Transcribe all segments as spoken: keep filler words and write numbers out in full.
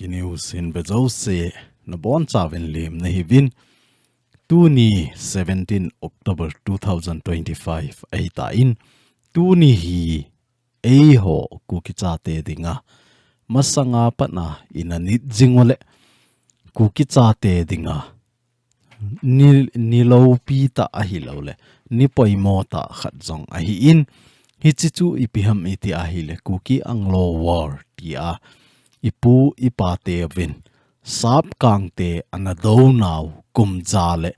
News hin ve jouse nabonchauvin lemna hiuvin. Tuni seventeen October two thousand twenty-five ahitan, tuni hi eiho Kuki chate dinga masanga patna ina nit jing uleh Kuki chate dinga ni, ni lopi tah ahilouleh ni poimo tah khat jong ahin, hiche chu ipi ham iti ahileh Kuki Anglo War tia ipu ipa teuvin Sap Kangte ana dounau kum ja le,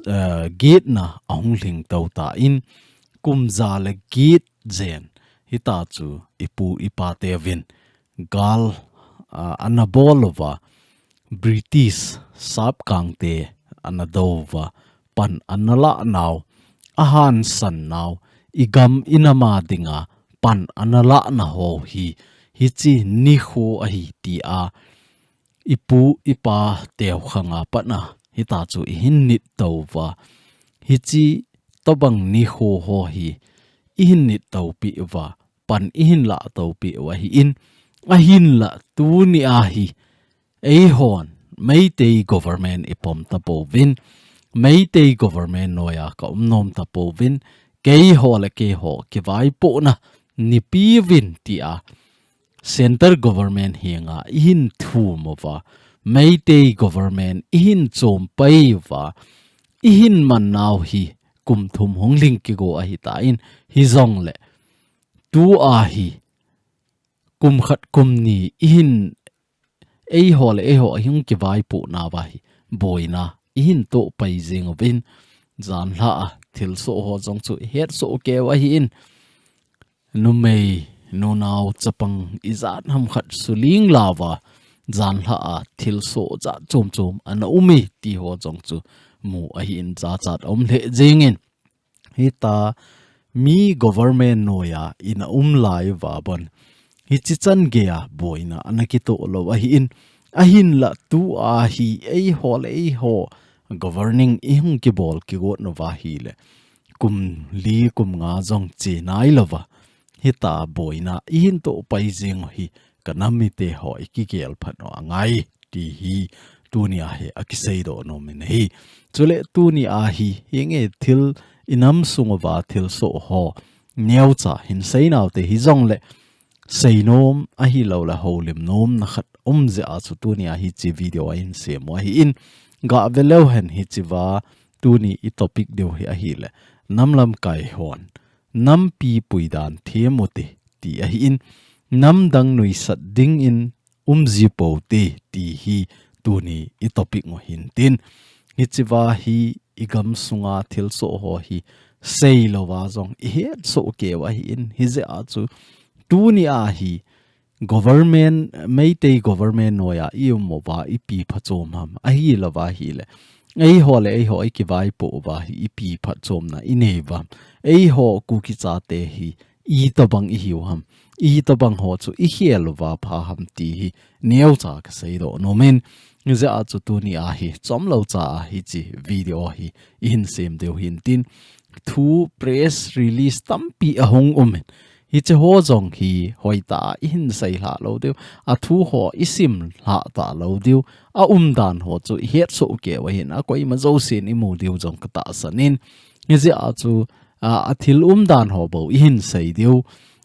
eh, getna ahung lhingtou tan, kum ja le get jen hitachu ipu ipa teuvin gal, ah, ana bol uva, British Sap Kangte ana dou uva, pan ana lanau, ahansan nau, igam inam a dinga pan ana lana ho hi, hiche nikho ahi tia ipu ipa teu khanga patna hitachu ihin nit touva, hiche tobang nikho ho hi ihin nit toupi uva, pan ihin la toupi u ahin, ahinla tuni a hi eihon Meitei government ipom tapouvin, Meitei government noiya ka um nom tapouvin, keiho le keiho kivaipohna nipi uvin tia Centre government henga ihin thum uva, Meitei government ihin chom pai uva, ihin man nau hi kum thum hung lhing kigo ahitan, hijongle tua hi kum khat kum ni ihin eiho le eiho ahung kivaipoh nauva hi boina ihin toh pai jing uvin, janhi a thilsoh ho jong chu ihet soh keu ahin, numei, nunao, chapang ijat ham khat suling louva, janhi a thilsoh jat chom chom ana um e ti ho jong chu mu ahin jachat aum lheh jingin. Hita mi government noiya ina um lai uva bon hiche chan geiya boina ana kitoh lou ahin, ahinla tua hi eiho le eiho governing ihung kibol kigot nauva hileh kum li kum nga jong che nailouva, hita boina ihin toh pai jing u hi ka nam mite ho ikigel phat u angai ti hi tuni a hi akisei doh nom in ahi. Chule tuni a hi, hinge thil inam sung uva thilsoh ho neocha hin sei nau te hijongle seinom ahilouleh houlim nomna khat um jeh a chu tuni a hiche video a hin sem u ahin, gah ve leu hen hiche va tuni i topic diu hi ahileh nam lamkai hon nampi puidan them u te ti ahin, namdang nuisat dingin um ji pou te ti hi tuni i topic u hintin. Hiche va hi igam sunga thilsoh ho hi seilouva jong ihet soh keu ahin, hijeh a chu tuni a hi government, Meitei government noiya i um uva ipi phachom ham, ahilouva hileh eiho le eiho ikivaipoh uva hi ipi phachomna inei uvam, eiho Kuki chate hi itobang ihiu ham, itobang ho chu ikhel uva pha ham ti hi neocha kasei doh nom in, hijeh a chu tuni a hi chomlou cha a hiche video hi ihin sem diu hintin. Thu press release tampi ahung um in, hiche ho jong hi hoitah a ihin sei lha lou diu, athu ho isim lha talou diu, aumdan ho chu ihet soh keu ahin, akoima jousen imu diu jong katahsan in, hijeh a chu, a, athil umdan ho bou ihin sei diu,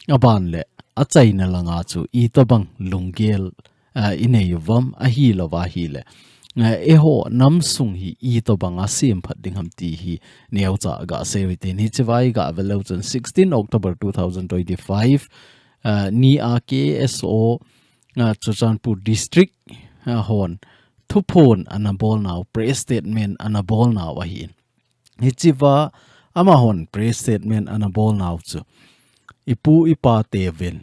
aban le achaina langa chu itobang lunggel a, inei uvam, ahilouva hileh, a, eiho nam sung hi itobang a sem phat ding ham ti hi neocha gah sei u hitin, hiche va gah ve leu chun sixteen October two thousand twenty-five, a, ni a K S O, a, Churachandpur District, a, hon thuphon ana bol nau, press statement ana bol nau ahin. Hiche va amahon press statement ana bol nau chu ipu ipa teuvin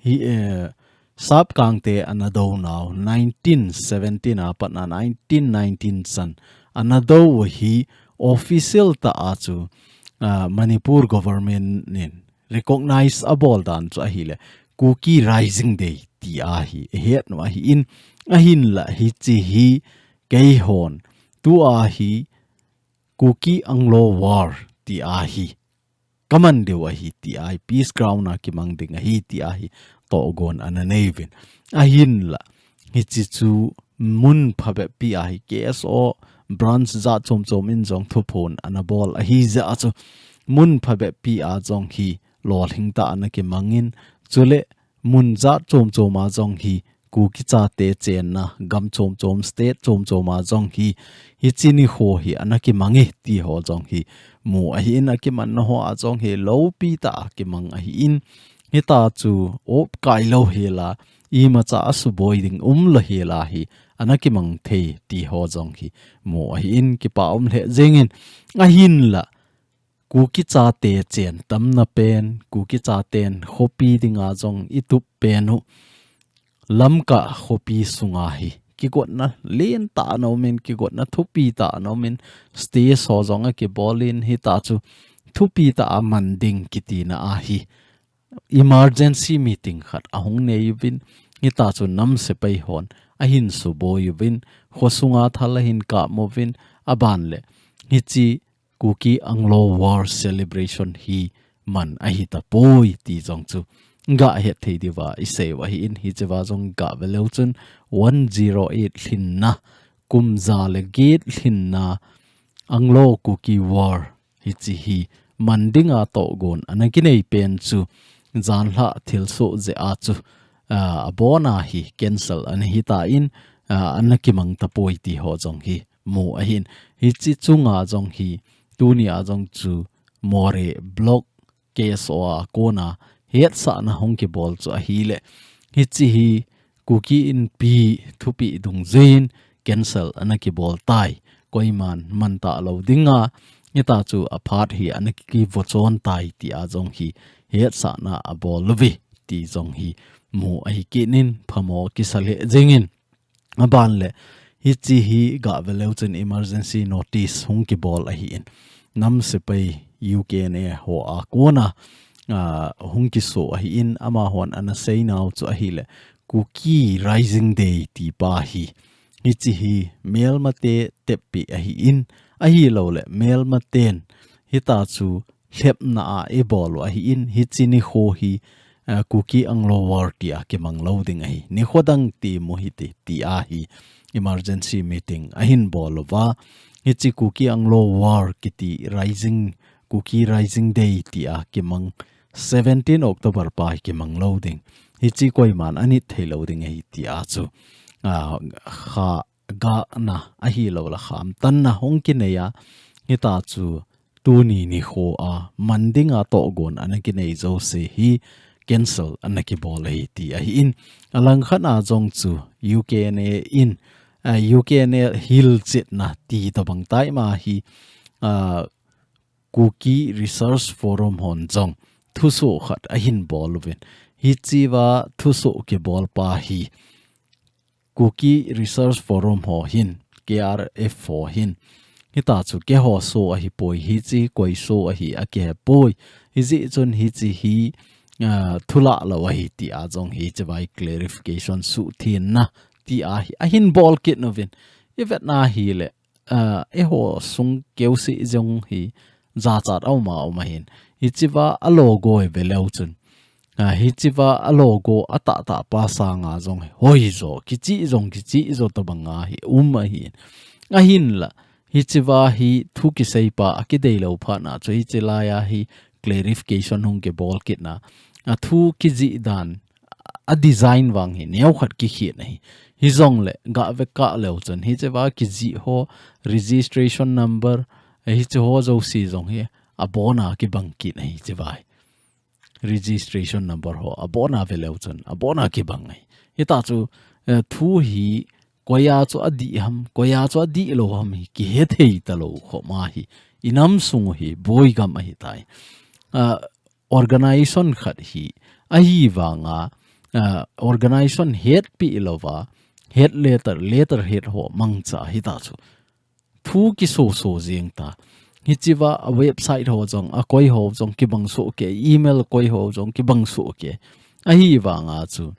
hi, eh, Sap Kangte ana dou nau, nineteen seventeen a patna nineteen nineteen chan ana dou u hi official tah a chu, ah, Manipur government in recognize abol dan chu ahileh Kuki Rising Day tia hi ihet u ahin, ahinla hiche hi keihon tua hi Kuki Anglo War tia hi kaman diu ahi tia hi, peace ground a kimang ding ahi tia hi tohgon ana nei uvin. Ahinla hichi chu mun phabep pi a hi K S O branch jat chom chom in jong thuphon ana bol ahi jeh a chu mun phabep pi a jong hi lolhing tah ana kimang in, chule mun jat chom chom a jong hi Kuki chate chenna gam chom chom, state chom chom a jong hi hichi nikho hi ana kimang e ti ho jong hi mu ahi in, akimanna ho a jong hi lopi tah a kimang ahi in, hita chu op kai lou hel a imacha a suboi ding um lou hel a hi ana kimang thei ti ho jong hi mu ahi in, kipa um lheh jeng in, ahinla Kuki chate chen tamna pen, Kuki chaten khopi dinga jong i tup pen u Lamka khopi sunga hi kigotna lentah ana um in, kigotna thupi tah ana um in, stage ho jong akibol in, hita chu thupi tah a man ding kitina a hi emergency meeting khat ahung nei uvin, hita chu nam sepai hon ahin suboi uvin, khosunga thal ahin kap uvin, aban le hichi Kuki Anglo War Celebration hi man ahi tapoi ti jong chu ga het thei diuva i sei u ahi in, hichea jong ga ve leu chun one zero eight lhinna, kum ja le get lhinna Anglo Kuki War hichi hi man dinga togon ana kinei pen chu janhi thilsoh jeh a chu, a, abona hi cancel ana hita in, a, ana kimang tapoi ti ho jong hi mu ahin. Hichi chunga jong hi, tuni a jong chu Moreh Block K S O a kona hetsahna hung kibol chu ahile, hichi hi Kuki Inpi thupi dungjuiyin cancel ana kibol tai. Koiman man talou dinga, hita chu aphat hi ana kivochon tai ti a jong hi hetsahna abol uve ti jong hi mu ahi kit in, phamo kisa lheh jeng in. Aban le, hichi hi ga ve leu chun emergency notice hung kibol ahi in. Nam sepai U K N A ho a kona, a, hung kiso ahi in, amahon ana seinau chu ahile, Kuki Rising Day ti pa hi. Hichi hi melmate teppi ahi in, ahilou le, melmaten hita chu lhepna a i bol u ahi in, hichi nikho hi, eh, Kuki Anglo War ti a kimang lou ding ahi. Nikho dang ti mu hite ti a hi emergency meeting ahin bol uva. Hichi Kuki Anglo War kiti Rising, Kuki Rising Day ti a kimang seventeen October pa hi kimang lou ding. Hichi koiman anit thei lou ding ahi ti a chu. Ah, kha gahna ahilou le khamtanna hung kinei a, hita chu tuni nikho a man dinga togon ana kinei jouse hi cancel ana kibol ahi ti ahi in. Alangkhat a jong chu U K N A in, a, U K N A hilchetna ti tabang tai ma hi, a, Kuki Research Forum hon jong thuso khat ahin bol uvin. Hichea thuso kibol pa hi Kuki Research Forum ho hin, K R F ho hin, hita chu keiho so ahipoi, hichi koi so ahi akihepoi. Hijeh chun hichi hi, ah, thulah lou ahi ti a jong hichea hi clarification suhthenna ti a hi ahin bol kit uvin. I vetna hile, ah, eiho sung keuseh jong hi jachat a um a um ahin. Hichea a logo i ve leu chun, ah, hichea a logo a tahtah pa sanga jong hi hoijo, kichih jong kichih jo tabang a hi um ahin. Ahinla, hichea hi thu kisei pa a kidei lou phat na chu hichi lai a hi clarification hung kibol kit na. A thu kijih dan, a design vang hi neokhat kikhen ahi. Hijongle, ga ve kah leu chun, hichea kijih ho, registration number, hichi ho jouse jong hi abona kibang kit ahi, hichea hi. Registration number ho abona ve leu chun, abona kibang ahi. Hita chu, eh, thu hi koia chu adih ham, koia chu adih lou ham hi kihe thei talou khop ma hi. I nam sung hi boi gam ahi tai. Ah, organization khat hi, ahivanga, ah, organization hetpi louva, head letter, letter head ho mangcha hita chu. Thu kiso so jeng ta. Hichea a website ho jong, a koi ho jong kibang soh kei, email koi ho jong kibang soh kei. Ahivanga chu.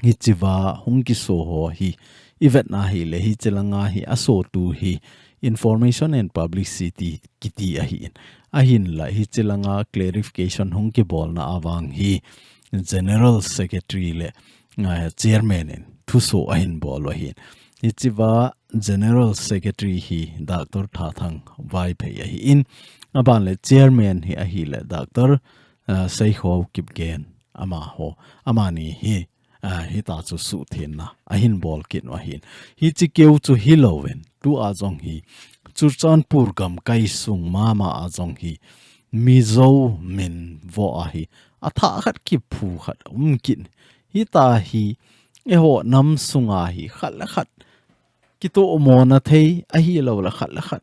Hichea hung kiso ho hi, i vetna hile hichi langa hi asotu hi Information and Publicity kiti ahi in. Ahinla hichi langa clarification hung kibolna avang hi General Secretary le, ah, Chairman in thuso ahin bol u ahin. Hichea General Secretary hi Doctor Thathang Vaiphei ahin, aban le Chairman hi ahile Doctor, ah, Seikhou Kipgen amaho, amani hi, ah, hitachu suhthengna ahin bol kit u ahin. Hiche keu chu hilouvin, tua jong hi Churachandpur gamkai sung mama a jong hi Mizo min vo ahi, athah khat kiphu khat um kit. Hita hi eiho nam sunga hi khat le khat kitohmona thei, ahilou le khat le khat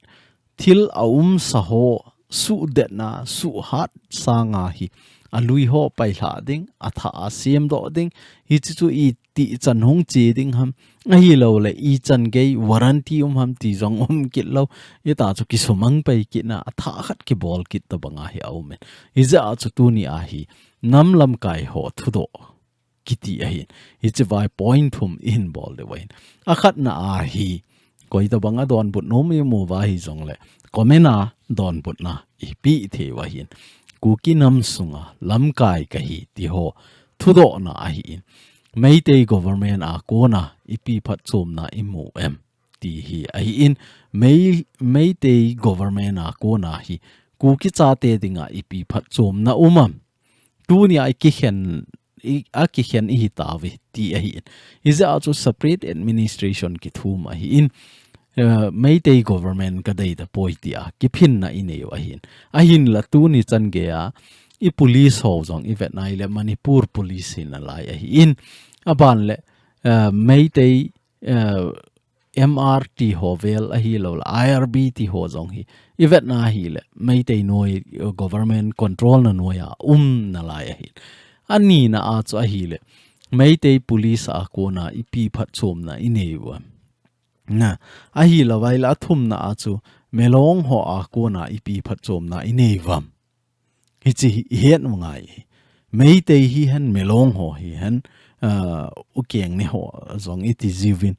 thil aumsa ho suhdetna, suhhat sanga hi alui ho pailha ding, athah a semdoh ding, hiche chu itih chan hung che ding ham, ahilou le ichan gei warranty um ham ti jong um kit lou. Hitachu kisumang pai kitna, athah khat kibol kit tabanga hi aumin. Hijeh a chu tunia hi nam lamkai ho thudoh kiti ahin. Hichea hi point thum ihin bol diu ahin. Akhatna a hi, koi tabanga donbut nom imu uva hijongle, comment a donbutna ipeh thei u ahin. Kuki nam sunga lamkai kahi ti ho thudohna ahin. Meitei government a kona ipi phatchomna imu em ti hi ahin. Mei-, Meitei government a kona hi Kuki chate dinga ipi phatchomna um am? Tunia ikikhen, i, akikhen ihi tauve ti ahin. Hijeh a chu separate administration kithum ahin, eh, Meitei government kadei tapoi tia kiphinna inei u ahin. Ahinla tuni chan geia i police ho jong ivet nai le Manipur police hi nalai ahin. Aban le, eh, Meitei, eh, M R ti ho vel ahilou le, I R B ti ho jong hi ivet na ahile, Meitei noi, government control na noia um nalai ahi. Anina a chu ahile, Meitei police a kona ipi phatchomna inei uvam. Na, ahilou vai le athumna a chu, Milong ho a kona ipi phatchomna inei uvam. Hiche hi ihet u ngai. Meitei hihen, Milong ho hihen, ah, Ukeng ni ho jong iti jiuvin.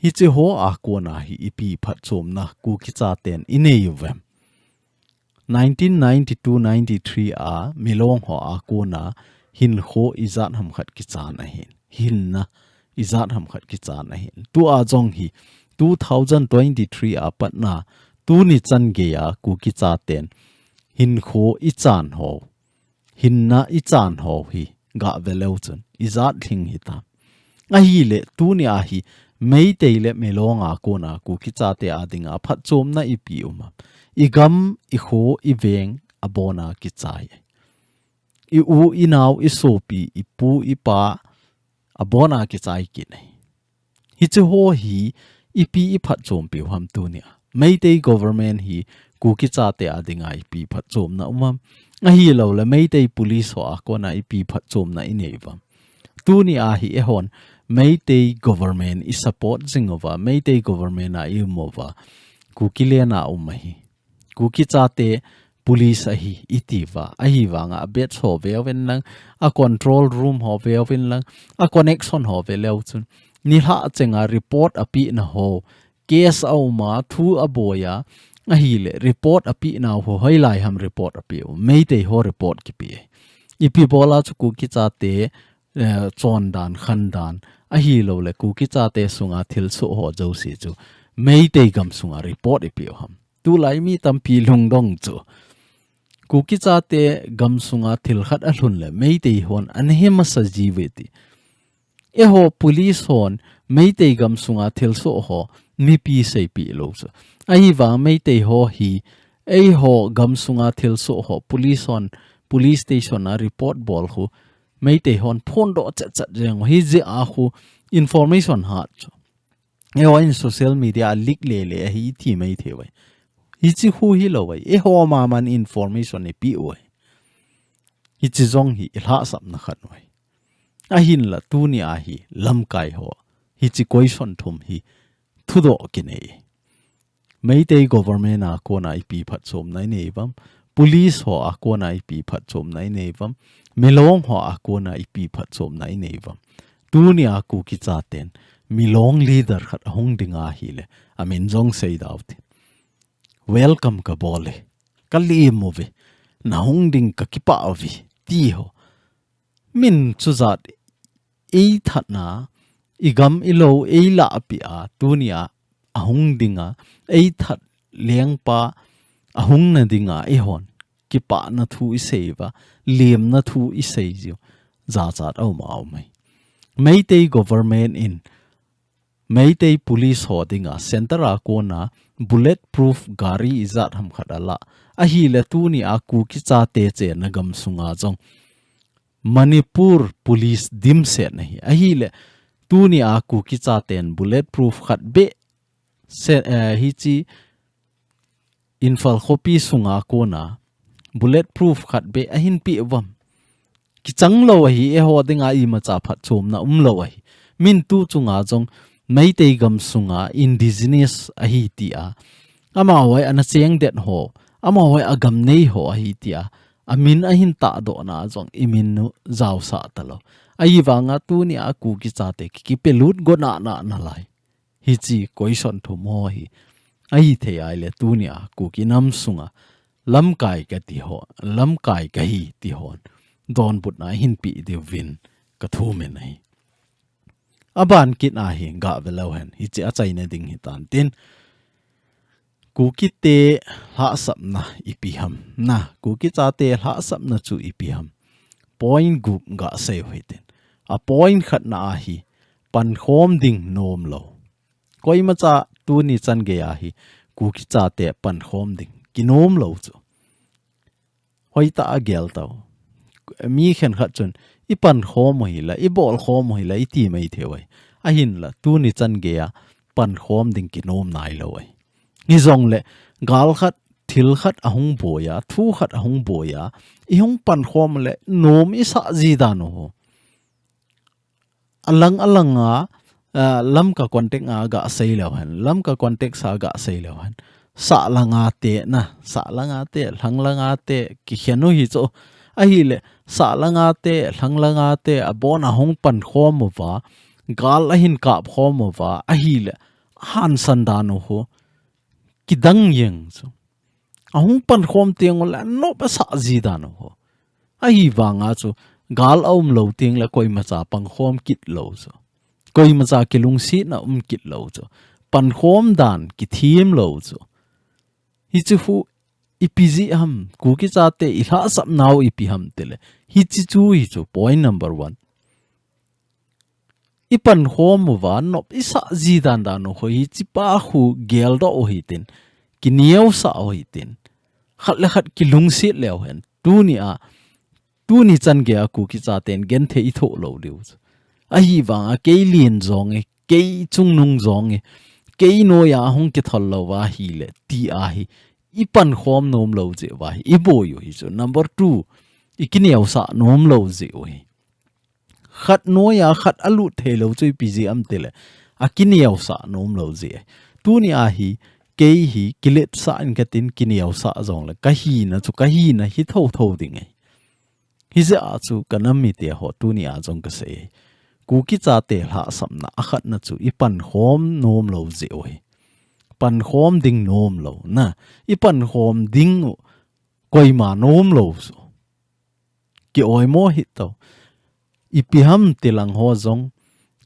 Hiche ho a kona hi ipi phatchomna Kuki chaten inei uvem. Nineteen ninety-two ninety-three a Milong ho a kona hinkho ijat ham khat kichan ahin. Hinna ijat ham khat kichan ahin. Tua jong hi two thousand twenty-three a patna tuni chan geia Kuki chaten hinkho ichan ho, hinna ichan ho hi gave leu chun ijat lhing hitam. Ahile tunia hi Meitei le Milong a kona Kuki chate a dinga phatchomna ipi um am. Igam, ikho, iveng abona kichai. I u, inao, isopi, ipu, ipa abona kichai kit ahi. Hiche ho hi ipi iphatchompiu ham tunia. Meitei government hi Kuki chate a dinga ipi phatchomna um am. Ahilou le Meitei police ho a kona ipi phatchomna inei uvam. Tunia hi eihon Meitei government isupport jing uva, Meitei government a ium uva, Kuki len a um ahi. Kuki chate police ahi iti uva, ahivanga a badge ho veuvin lang, a control room ho veuvin lang, a connection ho ve leu chun, nilhah chenga report apehna ho, case a uma, thu aboiya, ahile report apehnau ho, hoilai ham report apeh u, Meitei ho report kipeh. Ipi bola chu Kuki chate, eh, chondan, khandan, ahilou le Kuki chate sunga thilsoh ho jouse chu Meitei gam sunga report ipeh u ham. Tulai mi tampi lungdong chu Kuki chate gam sunga thil khat alhun le Meitei hon ana he masa jiuve ti. Eiho police hon Meitei gam sunga thilsoh ho mipi seipeh lou chu. Ahivang Meitei ho hi eiho gam sunga thilsoh ho police hon, police station a report bol khu Meitei hon phondoh chetchet jeng u hijeh a khu information hat chu. Eiho in social media a leak lele ahi iti mai thei uve. Hiche khu hilou uve. Eiho maman information ipeh uve. Hiche jong hi ilhahsapna khat uve. Ahinla tunia hi lamkai ho. Hiche question thum hi thudoh kinei. Meitei government a kona ipi phatchomna inei uvam. Police ho a kona ipi phatchomna inei uvam. Milong ho a kona ipi phatchomna inei uvam. Tunia Kuki chaten Milong leader khat ahung ding ahile, amin jong seidau tin. Welcome kabol e. Kalem uve. Nahung ding kakipah uve. Ti ho. Min chujat eithatna, i gam i lo ei lahpeh a, tunia ahung dinga, ei that lengpa ahung na dinga eihon kipana thu i seiuva, lemna thu i seijiu jachat aum aum e. Meitei government in Meitei police ho dinga center a kona bulletproof gari ijat ham khat ala. Ahile tunia Kuki chate chenna gam sunga jong Manipur police dimset na hi. Ahile tunia Kuki chaten bulletproof khat beh se, eh, hichi Imphal khopi sunga kona bulletproof khat beh ahin peh uvam. Kichang lo ahi, eiho dinga imacha phatchomna um lo ahi. Min tu chunga jong Meitei gam sunga indigenous ahi tia, amaho hi ana chengdet ho, amaho hi agam nei ho ahi tia amin ahin tahdoh na jong i min u jaosah talou. Ahivanga tunia Kuki chate ki, kipelut go nana nalai. Hichi question thum ho hi ahithei ahile tunia Kuki nam sunga lamkai kati ho, lamkai kahi ti hon donbutna ahin peh diuvin ka thumin ahi. Aban kit a hi gah ve leu hen, hichi achaina ding hitan tin. Kuki te lhahsamna ipi ham. Na, Kuki chate lhahsamna chu ipi ham. Point gup gah seiu hitin. A point khatna a hi pankhom ding nom lo. Koimacha tuni chan gei a hi Kuki chate pankhom ding kinom lo chu. Hoitah a gel tau. Mi khenkhat chun i pankhom u hila, i bolkhom u hila, i ti mai thei uve. Ahinla tuni chan gei a pankhom ding kinom nai lo e. Hijongle gal khat, thil khat ahung boi a, thu khat ahung boi a, i hung pankhom le nom i sah ji dan u ho. Alang alang a, ah, Lamka context a gah sei leu hen. Lamka context a gah sei leu hen. Sah langa te na, sah langa te, lhang langa te, kikhen u hi chu. Ahile, sah langa te, lhang langa te, abon a hung pankhom uva, gal ahin kapkhom uva, ahile, hansan dan u ho kidang jeng chu. Ahung pankhom teng ule nop asah ji dan u ho. Ahivanga chu gal aum lo teng le koimacha pankhom kit lo chu. Koimacha kilungsetna um kit lo chu. Pankhom dan kithem lo chu. Hichu hu ipi jeh ham, Kuki chate i lhahsapnau ipi ham tile. Hichi chu hi chu point number one. I pankhom uva nop i sah ji dan dan u ho hichi pa khu geldoh u hitin. Kineosah u hitin. Khat le khat kilungset leu hen. Tunia, tuni chan gei a Kuki chaten genthei i thoh lo diu chu. Ahivanga kei len jong e, kei chungnung jong e, kei noiya hung kithol lou va ahile, ti ahi. I pankhom nom lo jeh uva hi, i boi u hi chu. Number two, i kineosah nom lo jeh u hi. Khat noiya khat alut thei lo chu ipi jeh ham tile, akineosah nom lo jeh. Tunia hi, kei hi kiletsah in katin kineosah jongle, kahina chu kahina hi thotho ding e. Hijeh a chu ka nam mite ho tunia jong kasei. Kuki chate lhahsamna akhatna chu i pankhom nom lo jeh u hi. Pankhom ding nom lo na. I pankhom ding u koima nom lo chu. Ki oimo hi to. Ipi ham tilang ho jong,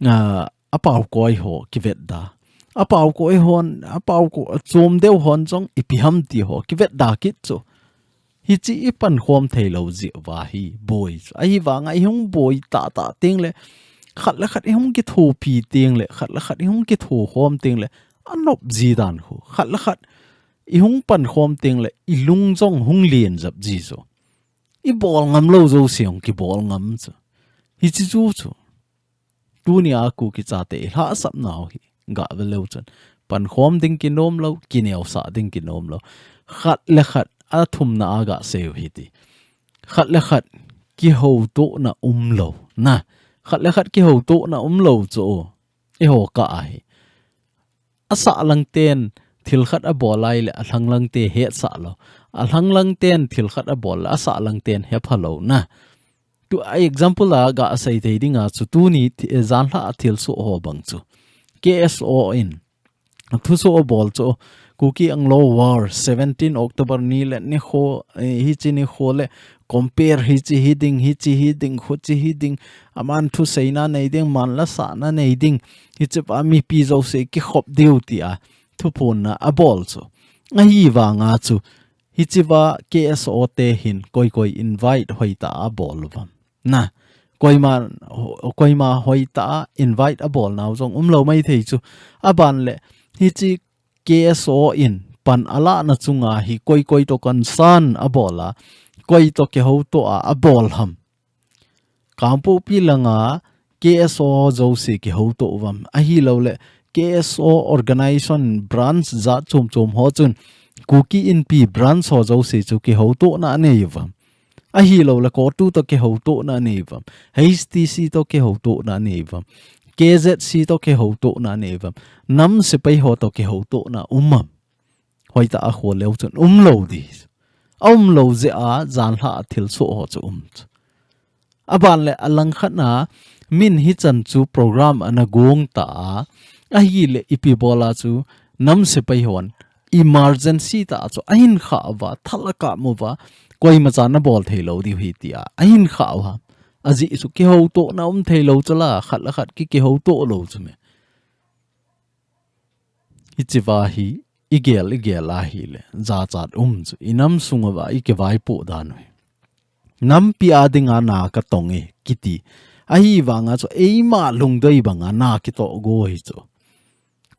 ah, apaokoi ho kivetda. Apaokoi hon, apaokoi, chom deu hon jong ipi ham ti ho kivetda kit chu. Hichi i pankhom thei lo jeh uva hi boi chu. Ahivanga i hung boi tahtah teng le, khat le khat i hung kithopi teng le, khat le khat i hung kithokhom teng le, anop ji dan khu. Khat le khat i hung pankhom teng le, i lung jong hung len jap ji chu. I bol ngam lo jouse hung kibol ngam chu. Hichi chu chu. Tunia Kuki chate i lhahsapnau hi. Gah ve leu chun. Pankhom ding kinom lo, kineosah ding kinom lo. Khat le khat athumna a gah sei u hiti. Khat le khat kihoutohna um lo. Na. Khat le khat kihoutohna um lo chu. Eiho kah ahi. Asah lang ten thil khat abol ahile, alhang lang te hetsah lo. Alhang lang ten thil khat abol le, asah lang ten hepha lo na. Tu a example a gah sei thei dinga chu tuni thi-, eh, janhi a thilsoh ho bang chu. K S O in, thusoh abol chu, Kuki Anglo War, seventeen October ni le nikho, eh, hichi nikho le, compare hichi hiding, hichi hiding, khuchi hiding, aman thuseina nei ding, man lasahna nei ding, hichi pa mipi jouse kikhop diu tia thuphonna abol chu. Ahivanga chu, hichiva K S O te hin koi koi invite hoitah a abol uvam. Na, koima, ho-, koima hoitah a invite abolnau jong umlou maithei chu. Aban le, hichi K S O in pan alahna chunga hi koi koi toh concern abol a, koi toh kihouto a abol ham. Kangpokpi langa K S O jouse kihouto uvam. Ahilouleh K S O organization branch jat chom chom ho chun Kuki Inpi branch ho jouse chu kihoutona anei uvam. Ahilouleh CoTU toh kihoutona anei uvam. H T C toh kihoutona anei uvam. K Z C toh kihoutona anei uvam. Nam sepai ho toh kihoutona um am. Hoitah a khol leu chun umlou di. Aumlou jeh a janhi a thilsoh ho chu um chu. Aban le alangkhat na min hichan chu program ana gong ta a. Ahile ipi bol a chu nam sepai hon emergency tah a chu ahin khah uva, thal akap uva, koima chan abol theilou diu ahi tia ahin khah uva. Ajeh chu kihoutona um theilou chu la, khat le khat ki, kihouto lou chu me. Hichiva hi igel, igel ahile jachat um chu, inam sung uva ikivaipoh dan u hi. Nampi a dinga na katong e kiti. Ahivanga chu eima lungdei banga na kitoh go hi chu.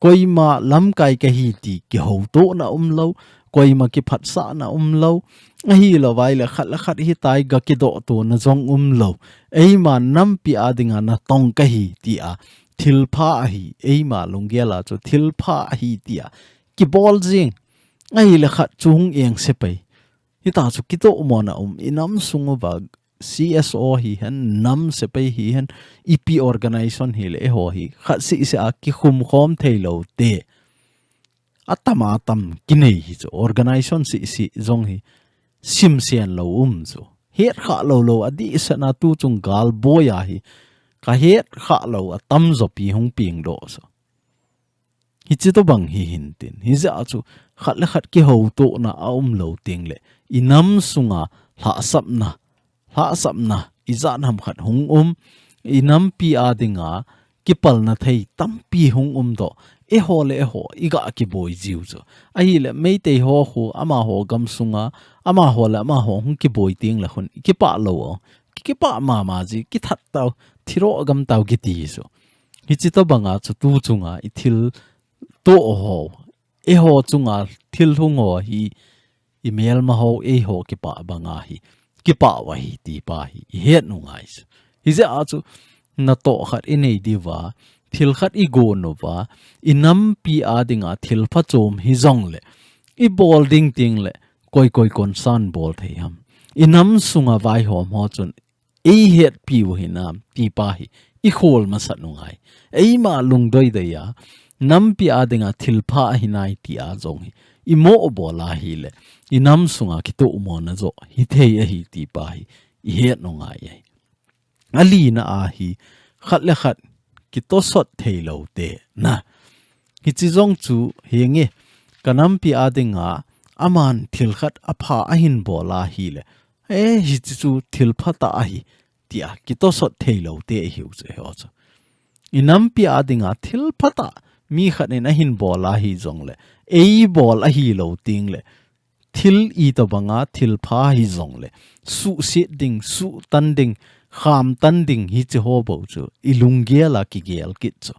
Koima lamkai kahi ti kihoutona umlou, koima kiphatsahna umlou. Ahilou vai le khat le khat hitia ga kidohtona jong umlou. Eima nampi a dinga natong kahi tia thilpha ahi, eima lunggel a chu thilpha ahi tia kibol jing. Ahile khat chu hung engse pai. Hita chu kitomona um, inam sung uva C S O hihen, nam sepai hihen, ipi organization hile eiho hi khat seh seh a kikhum khom theilou te. Atam atam kinei hi chu, organization seh seh jong hi simsen lou um chu. Hetkhah lou lou adehset na tu chung gal boi a hi kahetkhah lou atamjo pi hung pengdoh chu. Hichi tobang hi hintin. Hijeh a chu khat le khat kihoutona aumlou teng le, inam sunga lhahsamna, lhahsamna ijat ham khat hung um, inampi a dinga kipalna thei tampi hung umdoh. Eiho le eiho iga kiboi jiu chu. Ahile Meitei ho khu amaho gam sunga, amaho le amaho hung kiboi teng le khun kipah lou o. Kipah mama ji, kithat tau, thiroh gam tau kiti chu. Hichi tobanga chu tu chunga ithilto ho, eiho chunga thil hung ho hi, imelma ho, eiho kipah banga hi kipah u ahi ti pa hi ihet u ngai chu. Hijeh a chu natoh khat inei diuva, thil khat igon uva, inampi a dinga thil phachom hijongle, ibol ding teng le koi koi concern bol thei ham. Inam sunga vaihom ho chun eihetpiu hinam ti pa hi ikhol masat u ngai. Eima lungdei dei a, nampi a dinga thilpha ahi nai tia jong hi imoh bol ahile, inam sunga kitomona jo hithei ahi ti pa hi ihet u ngai ahi. Alina a hi khat le khat kitosot theilou te na. Hichi jong chu henge, kanampi a dinga aman thil khat apha ahin bol ahile, e, hichi chu thil phatah ahi, tia kitosot theilou te ahiu chu, eiho chu. Inampi a dinga thil phatah mi khat in ahin bol ahi jongle, eibol ahilou teng le, thil itobanga thil pha hijongle, suhset ding, suhtan ding, khamtan ding hichi ho bou chu ilunggel a kigel kit chu.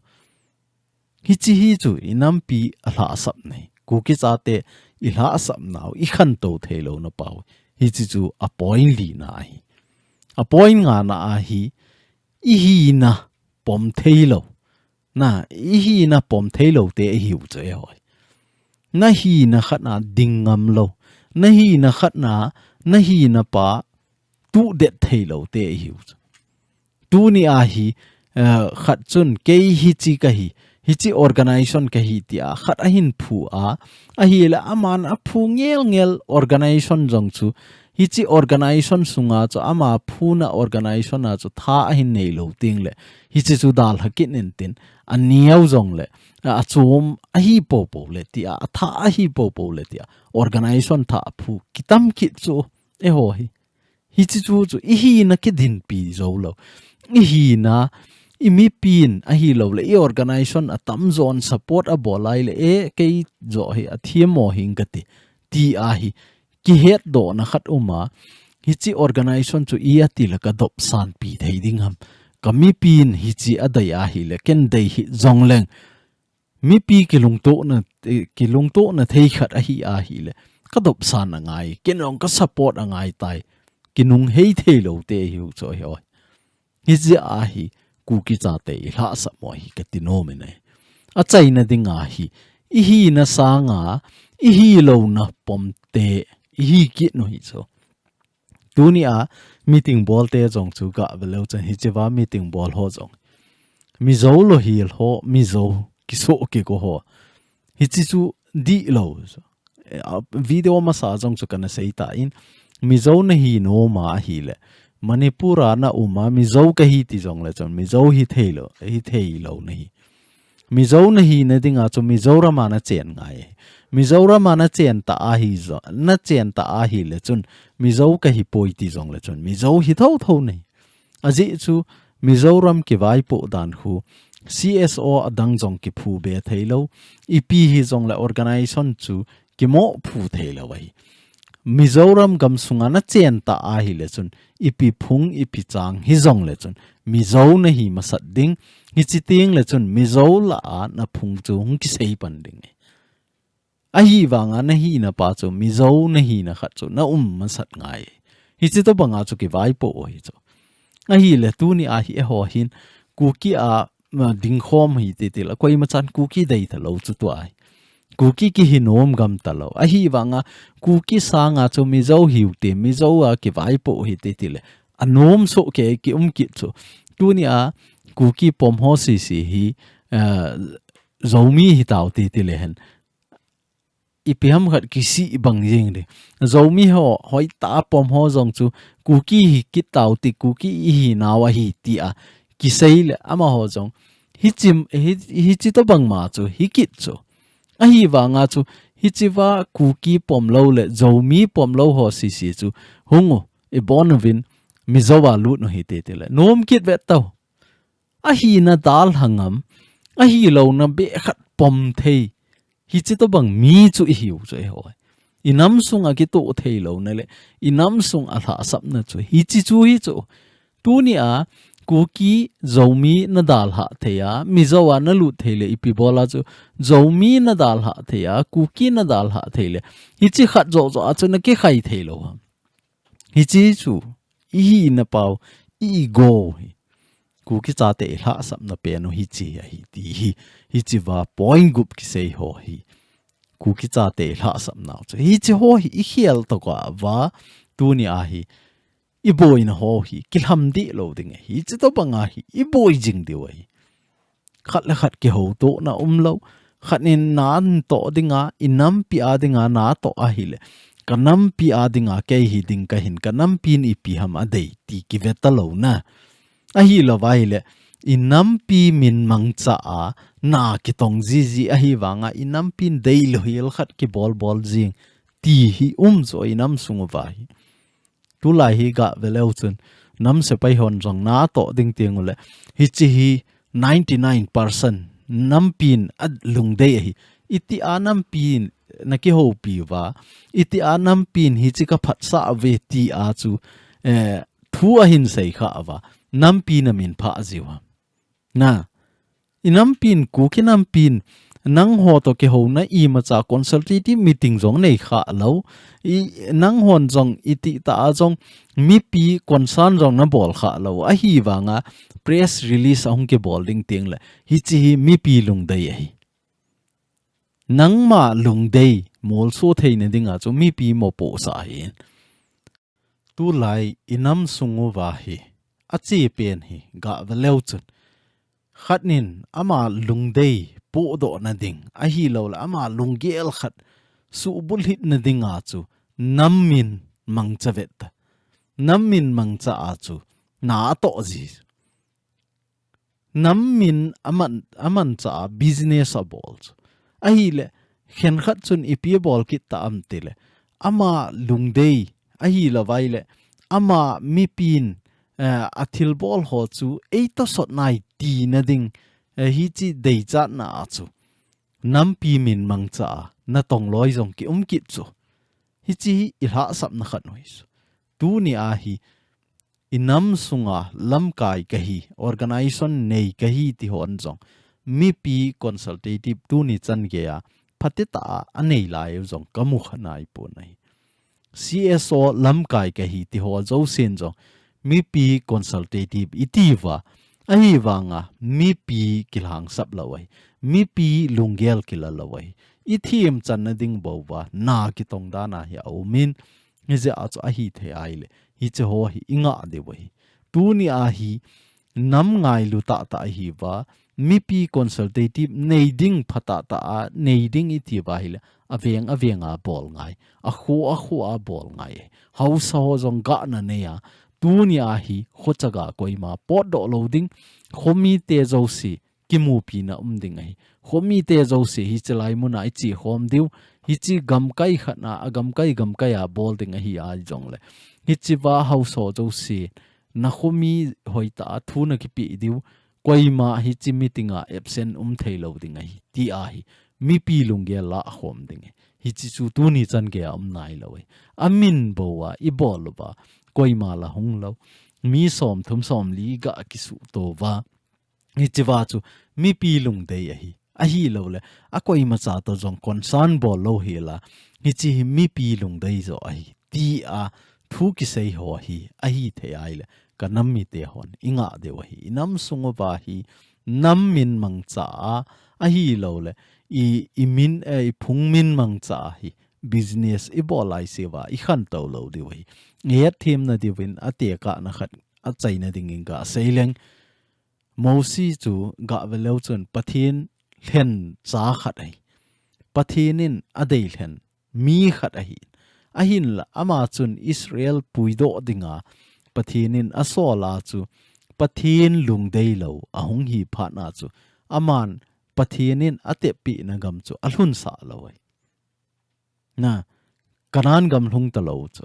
Hichi hi chu inampi alhahsapna hi, Kuki chate ilhahsapnau, ikhantou theilouna pau. Hichi chu a point lina ahi. A point ngana a hi, ihina pom theilou. Na, ihina pom theilou te ihiu chu eiho hi. Nahina khatna ding ngamlou. Nahina khatna, nahina pa tudet theilou te ihiu chu. Tuni a hi, eh, khat chun kei hichi kahi, hichi organization kahi tia khat ahin phu a, ahile aman aphu ngel ngel organization jong chu, hichi organization sunga chu ama phuna organization a chu tha ahin neilou teng le, hichi chu dalha kit intin, aneo jongle, achom ahi poupou le tia, atha ahi poupou le tia, organization tha aphu kitam kit chu, eiho hi. Hichi chu chu i hina kidinpi jou lou. I hina, i mipin ahilou le, i organization atamjon support abol lai le, e, kei jo hi athem mo hing kati. Ti ahi, kihetdohna khat uma, hichi organization chu i ati le ka dopsanpi thei ding ham. Ka mipin hichi adei ahi le, ken dei hih jongleng. Mipi kilungtohna, eh, kilungtohna thei khat ahi ahi le, ka dopsan angai, ken jong ka support angai tai. Kinunghei thei lou te hiu chu hi oi. Hichi ahi, Kuki chate i lhahsam u ahi kati nom in ahi. Achaina ding ahi, i hina sanga, i hilouna pom te, i hi kit u hi chu. Tuni a meeting bol te jong chu gah ve leu chun hichi va meeting bol ho jong. Mizo lou hil ho, Mizo kiso kiko ho. Hichi chu dihlou. Eh, a video masa jong chu kana sei ta in. Mizo nahi nom ahi le. Manipur a na um a Mizo kahi ti jong le chun Mizo hi thei lou, hi thei lou nahi. Mizo nahi na dinga chu Mizoram a na chen ngai. Mizoram a na chen ta ahi jo, na chen ta ahi le chun Mizo kahi poi ti jong le chun Mizo hi thotho nahi. Ajeh chu Mizoram kivaipoh dan khu C S O adang jong kiphu be thei lou. Ipi hi jong le organization chu kimoh phu thei lou ahi. Mizoram gam sunga na chen ta ahi le chun, ipi phung, ipi chang hi jong le chun, Mizo nahi masat ding, hichi teng le chun, Mizo lah a na phung chu hung kisei pan ding. Ahivanga na hina pa chu, Mizo na hina khat chu, na um masat ngai. Hichi tobanga chu kivaipoh u hi chu. Ahi le tuni a hi eiho hin, Kuki a ma, dingkhom hi ti ti la, koima chan Kuki dei ta lou chu tua hi. Kuki kihi nom gam ta lou. Ahivanga, Kuki sanga chu Mizo hiu te, Mizo a kivaipoh hi ti ti le. Anom so ke ki um kit chu. Tuni a, Kuki pom ho sisi hi, eh, Zomi hi tau ti ti le hen. Ipi ham khat kisih bang jing di. Zomi ho, hoi ta pom ho jong chu, Kuki hi kit tau ti, Kuki i hi nau ahi ti a, kisei le amaho jong. Hichi, hi, hichi tobang ma chu, hi kit chu. Ahivanga chu, hichi va Kuki pom lou le, Zomi pom lou ho sisi chu, hung u, i bon uvin, Mizo a lut u hi ti ti le. Nom kit ve tau. Ahina dalha ngam, ahilouna be khat pom thei. Hichi tobang mi chu i hiu chu eiho. I nam sunga kitoh thei louna le, i nam sunga lhahsamna chu. Hichi chu hi chu. Tuni a, Kuki Zomi na dalha thei a, Mizo a na lut thei le, ipi bol a chu. Zomi na dalha thei a, Kuki na dalha thei le. Hichi khat jo jo a chu na kikhai thei lou ham. Hichi chu, i hina pau, i go hi. Kuki chate i lhahsamna pen u hichi ahi ti hi, hichi va point gup kisei ho hi. Kuki chate i lhahsamna u chu. Hichi ho hi i khel tokah va, tuni a hi, i boina ho hi, kilham dih lou ding ahi. Hichi tobang a hi, i boi jing diu ahi. Khat le khat kihoutohna um lou. Khat in na toh dinga, i nampi a dinga na toh ahi le. Ka nampi a dinga kei hi ding ka hin, ka nampi in ipi ham a dei ti kive ta louna. Ahilou vai le, i nampi min mangcha a, na kitong jiji ahivanga, i nampi in dei lou hel khat kibol bol jing. Ti hi um jo i nam sung uva hi. Tulai hi gah ve leu chun, nam sepai hon jong na toh ding teng u le, hichi hi ninety nine percent nampin a lungdei ahi. Iti a nampin na kihoupi uva, iti a nampin hichi ka phatsah ve ti a chu, eh, thu ahin sei kha uva, nampi na min phah jiu ham. Na, i nampin, Kuki nampin, nangho toh kihouna imacha consultative meeting jong nei kha lou. I, nanghon jong iti ta a jong mipi concern jong na bol kha lou. Ahivanga press release ahung kibol ding teng le. Hichi hi mipi lungdei ahi. Nangma lungdei molso theina dinga chu mipi mopohsah ahi. Tulai i nam sung uva hi, a che pen hi, gah ve leu chun. Khat nin ama lungdei pohdohna ding, ahilou le ama lunggel khat suhbulhitna dinga chu, nam min mangcha vet ta. Nam min mangcha a chu, na toh ji. Nam min aman, amancha a business abol chu. Ahile, khenkhat chun ipi abol kit ta am tile. Ama lungdei, ahilou vai le, ama mipin, eh, a thilbol ho chu ei tosot nai tina ding, eh, hichi deichatna a chu nampi min mangcha a natong loi jong ki um kit chu. Hichi hi i lhahsapna khat u hi chu. Tuni a hi i nam sunga lamkai kahi, organization nei kahi ti hon jong mipi consultative tuni chan gei a phatah a anei lai u jong ka mu kha nai pon ahi. C S O lamkai kahi ti ho jousen jong mipi consultative i ti uva, ahivanga mipi kilhangsap lou ahi, mipi lunggel kila lou ahi. I themchanna ding bou va na kitong dan a hi a um in, hijeh a chu ahi thei ahile hiche ho hi i ngah diu ahi. Tuni a hi nam ngailu tahtah ahi uva, mipi consultative nei ding phatah tah a nei ding i ti uva ahile, aveng aveng a bol ngai, akho akho a bol ngai. Haosa ho jong gah na nei a, tuni a hi khochaga koima potdoh lou ding, khomite jouse kimupina um ding ahi. Khomite jouse hiche lai mun a i che khom diu, hichi gamkai khat na a gamkai gamkai a bol ding ahi a jongle, hichi uva haosa ho jouse na khomi hoitah a thu na kipe diu, koima hichi meeting a absent um thei lou ding ahi, ti a hi mipi lunggel la khom ding ahi. Hichi chu tuni chan gei a um nai lou ahi. Amin bou a i bol uva, koima la hung lou, mi som thum som li gah kisuh to uva, hichi uva chu mipi lungdei ahi. Ahilou le, a koima cha to jong concern bol lou hi la, hichi hi mipi lungdei jo ahi, ti a thu kisei ho hi ahi thei ahile, ka nam mite hon i ngah diu ahi. I nam sung uva hi nam min mangcha a, ahilou le, i, i min, eh, i phung min mangcha a hi business i bol lai se uva i khantou lou diu ahi. I hetthemna diuvin a tekahna khat a chaina dingin ka sei leng, Mosi chu gah ve leu chun Pathen lhen cha khat ahi. Pathen in a dei lhen mi khat ahi. Ahinla ama chun Israel puidoh dinga Pathen in a sol a chu Pathen lungdei lou ahung hi phat na chu aman Pathen in a teppina gam chu a lhunsah lou ahi. Na, Canaan gam lhung talou chu.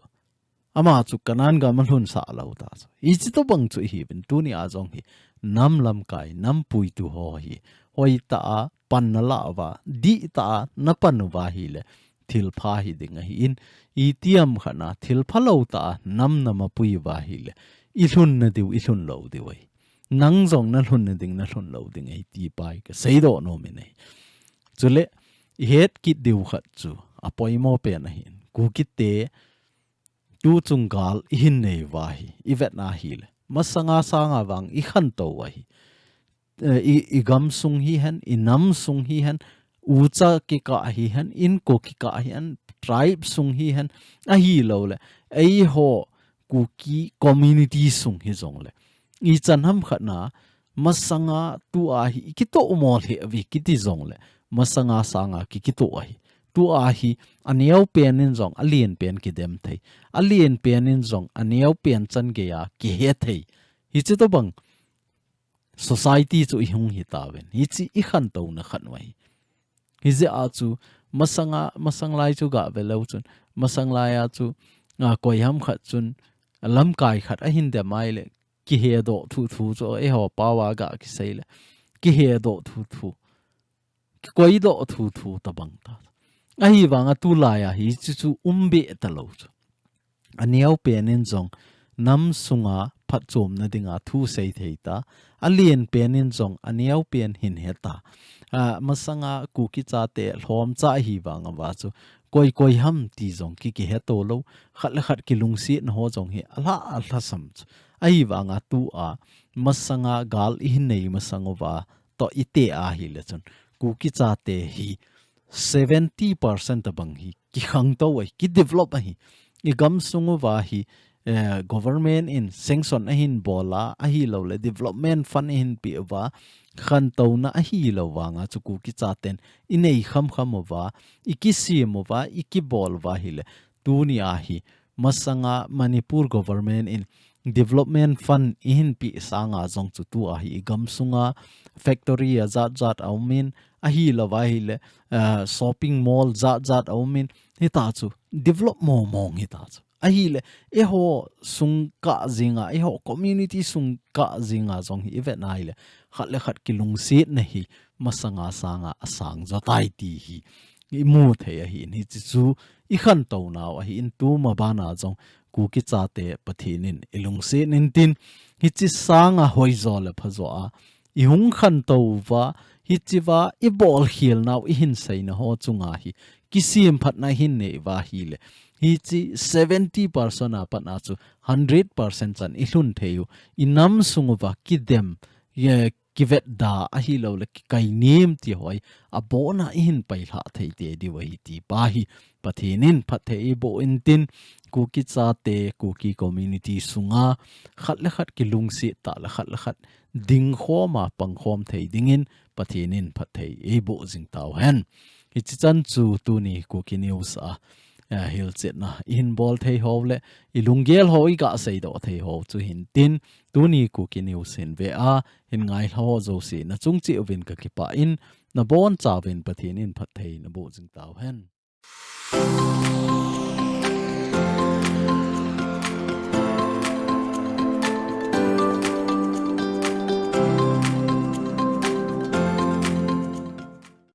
Ama chu Canaan gam a lhunsah lou ta chu. Hichi tobang chu ihiuvin tuni a jong hi nam lamkai, nam puitu ho hi hoitah a pan na la uva, dihtah a na pan uva ahile, thilpha hi ding ahi in, itiham khat na thilpha lou tah a nam na mapui uva ahile, i lhunna diu, i lhun lou diu ahi. Nang jong na lhunna ding, na lhun lou ding ahi ti pa hi ka seidoh nom in ahi. Chule, i het kit diu khat chu, a poimo pen ahin. Kukite, tu chung gal i hin nei uva hi, i vet na ahile. Masanga sanga vang i khantou ahi. Eh, i, i gam sung hihen, i nam sung hihen, ucha kikah hihen, inko kikah hihen, tribe sung hihen, ahilou le, eiho Kuki community sung hi jongle, ichan ham khat na, masanga tua hi i kitoh mo lheh uve kiti jongle, masanga sanga ki, kitoh ahi. Tua hi, a neo pen in jong, a lien pen kidem thei. A lien pen in jong, a neo pen chan gei a kihe thei. Hichi tobang society chu i hung hi tauvin. Hichi i khantouna khat u ahi. Hijeh a chu masanga, masang lai chu gah ve leu chun. Masang lai a chu, a, koiham khat chun, lamkai khat a hin dem ahile, kihedoh thuthu chu eiho pao a gah kisei le. Kihedoh thuthu. Kikoidoh thuthu tobang ta. Ahivanga tulai a hichi chu um be talou chu. A neo pen in jong nam sunga phatchomna dinga thu sei thei ta. A lien pen in jong a neo pen hin he ta. A, masanga Kuki chate lhomcha ahivanga va chu koi koi ham ti jong ki, kihe to lou. Khat le khat kilungsetna ho jong hi a lha, a lhasam chu. Ahivanga tua masanga gal i hin nei masang uva toh i te ahile chun, Kuki chate hi seventy percent tobang hi kikhangtou ahi, kidevelop ahi. I gam sung uva hi, eh, government in sanction a hin bol a, ahilou le development fund a hin pe uva, khantouna ahilou vanga chu Kuki chaten i nei kham kham uva, i kisem uva, i kibol uva ahile, tuni a hi, masanga Manipur government in development fund i hin pe sanga jong chu tua hi i gam sunga factory a jat jat a um in, ahilou va ahile, eh, shopping mall jat jat a um in, hita chu develop mong mong hita chu. Ahile, eiho sung kah jinga, eiho community sung kah jinga jong hi i vet na ahile, khat le khat kilungsetna hi masanga sanga asang jo tai ti hi i mu thei ahin, hiche chu i khantou nau ahin, tuma bana jong Kuki chate Pathen in i lungset intin, hiche sanga hoijo le phajo a i hung khantou uva, hichea i bolkhel nau, i hin seina ho chunga hi kisemphatna i hin nei uva ahile, hiche seventy percent a pat a chu hundred percent chan i lhun thei u, i nam sung uva kidem, eh, kivetda ahilou le kikainem ti ho hi abona i hin pailhah thei tei diu ahi ti pa hi Pathen in phatthei eiboh intin, Kuki chate, Kuki community sunga khat le khat kilungset tah le khat le khat dingkhom a pangkhom thei dingin Pathen in phatthei eiboh jing tauhen. Hiche chan chu tuni Kuki News a, eh, hilchetna i hin bol thei ho le i lunggel ho i ga seidoh thei ho chu hintin, tuni Kuki News hin ve a hin ngailha ho jouse na chung cheh uvin ka kipah in, na bonchauvin Pathen in phatthei na boh jing tauhen.